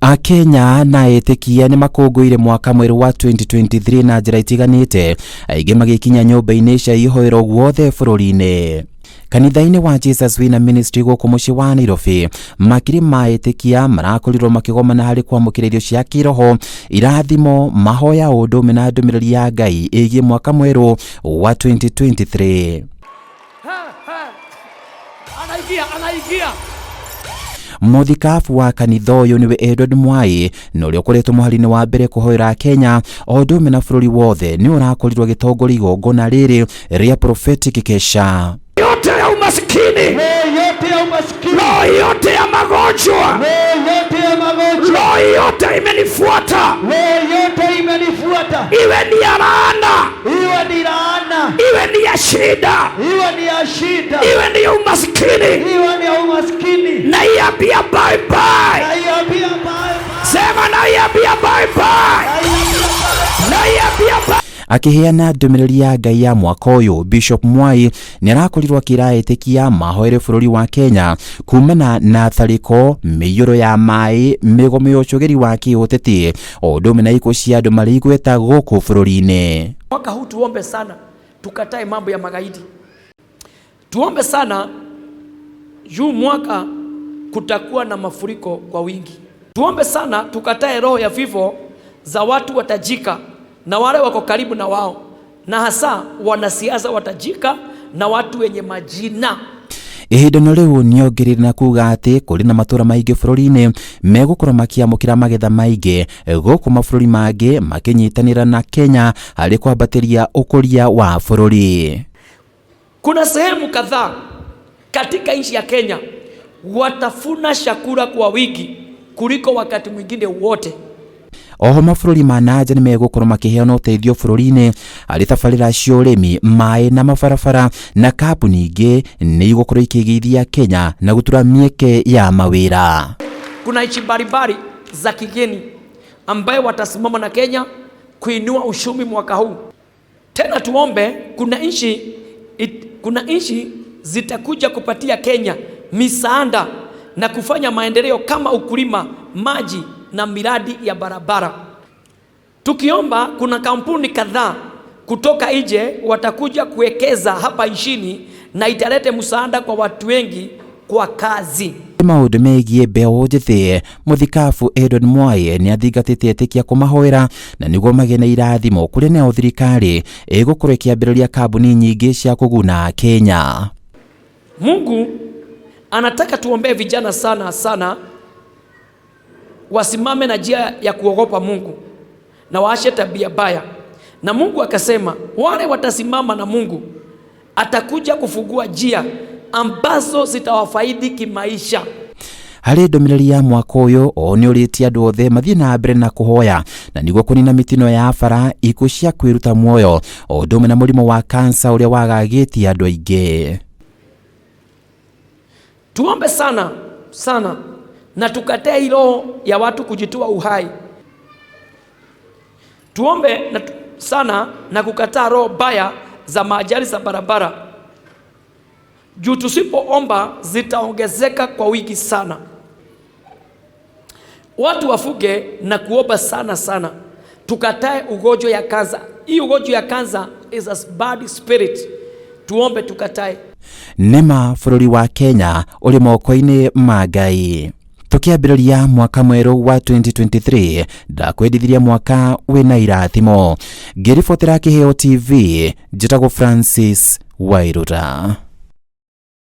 Akenya na etĩkia nĩ makũngũĩire mwaka mwerũ wa 2023 na njĩra itiganĩte, aingĩ magĩkinya nyũmba-inĩ cia ihoero guothe bũrũri-inĩ. Kanitha-inĩ wa Jesus Winner Ministry gũkũ mũciĩ wa Nairobi, makiri ma etĩkia marakorirwo makĩgomana harĩ kwamũkĩra irio cia kĩroho, irathimo, mahoya o ũndũ ũmwe na ndũmĩrĩri ya Ngai ĩgiĩ mwaka mwerũ wa 2023. Anaingia, anaingia. Mũthikabu wa kanitha ũyũ nĩwe Edward Mwai na ũrĩa ũkoretwo mũhari-inĩ wa mbere kũhoera Kenya o ũndũ ũmwe na bũrũri wothe nĩ ũrakorirwo agĩtongoria igongona rĩrĩ rĩa prophetic kesha. Yote ya umaskini, Roho yote ya umaskini, roho yote ya magonjwa, roho yote ya magonjwa, roho yote imenifuata, roho yote imenifuata, iwe ni ya laana, iwe ni laana, iwe ni ya shida, iwe ni ya shida, iwe ni ya umaskini, iwe ni ya umaskini, naiambia bye bye. naiambia bye bye, Sema naiambia bye bye, naiambia bye. naiambia bye. Akĩheana ndũmĩrĩri ya Ngai ya mwaka ũyũ, Bishop Mwai nĩ arakorirwo akĩra etĩkia mahoere bũrũri wa Kenya kumana na tharĩko, mĩiyũro ya maĩ, mĩgomo ya ũcũgĩri wa kĩũteti o ũndũ ũmwe na ikuũ cia andũ marĩ igweta gũkũ bũrũri-inĩ. Mwaka huu tuombe sana, tukatae mambo ya magaidi. Tuombe sana juu mwaka kutakuwa na mafuriko kwa wingi. Tuombe sana tukatae roho ya vifo za watu watajika na wale wako karibu na wao, na hasa wanasiasa watajika na watu wenye majina. Ihinda no rĩu nĩongereire na kuga atĩ kũrĩ na matũra maingĩ bũrũri-inĩ megũkorwo makĩamũkĩra magetha maingĩ gũkũ mabũrũri mangĩ makĩnyitanĩra na Kenya harĩ kwambatĩria ũkũria wa bũrũri. Kuna sehemu kadhaa katika nchi ya Kenya watafuna chakula kwa wingi kuliko wakati mwingine wote. Oho mabũrũri ma nanja nĩ megũkorwo makĩheana ũteithio bũrũri-inĩ harĩ tabarĩra cia ũrĩmi, maĩ na mabarabara, na kambuni ingĩ nĩ igũkorwo ikĩigithia Kenya na gũtura mĩeke ya mawĩra. Kuna nchi mbalimbali za kigeni ambayo watasimama na Kenya kuinua uchumi mwaka huu. Tena tuombe, kuna nchi zitakuja kupatia Kenya misaada na kufanya maendeleo kama ukulima, maji na miradi ya barabara. Tukiomba, kuna kampuni kadhaa kutoka nje watakuja kuwekeza hapa nchini na italete msaada kwa watu wengi kwa kazi. Maũndũ megiĩ mbeũ njĩthĩ, mũthikabu Edward Mwai nĩ athingatĩte etĩkia kũmahoera na nĩguo magĩe na irathimo kũrĩa nayo thirikari ĩgũkorwo ĩkĩambĩrĩria kambuni nyingĩ cia kũguna Kenya. Mungu anataka tuombee vijana sana sana, wasimame na njia ya kuogopa Mungu na waache tabia baya. Na Mungu akasema wale watasimama na Mungu atakuja kufungua njia ambazo zitawafaidi kimaisha. Harĩ ndũmĩrĩri ya mwaka ũyũ o nĩ ũrĩtie andũ othe mathiĩ na mbere na kũhoya na nĩguo kũnina mĩtino ya bara, ikuũ cia kwĩruta muoyo o ũndũ ũmwe na mũrimũ wa kansa ũrĩa wagagĩtie andũ aingĩ. Tuombe sana sana na tukatae hii roho ya watu kujitoa uhai. Tuombe sana na kukataa roho mbaya za maajali za barabara. Juu tusipoomba zitaongezeka kwa wingi sana. Watu wafuge na kuomba sana sana. Tukatae ugonjwa ya kansa. Hii ugonjwa ya kansa is a bad spirit. Tuombe tukatae. Nĩma bũrũri wa Kenya ũrĩ moko-inĩ ma Ngai. Tũkĩambĩrĩria mwaka mwerũ wa 2023 ndakwendithirie mwaka wĩna irathimo. Ngĩribotera Kĩheo TV, njĩtagwo Francis Wairũra.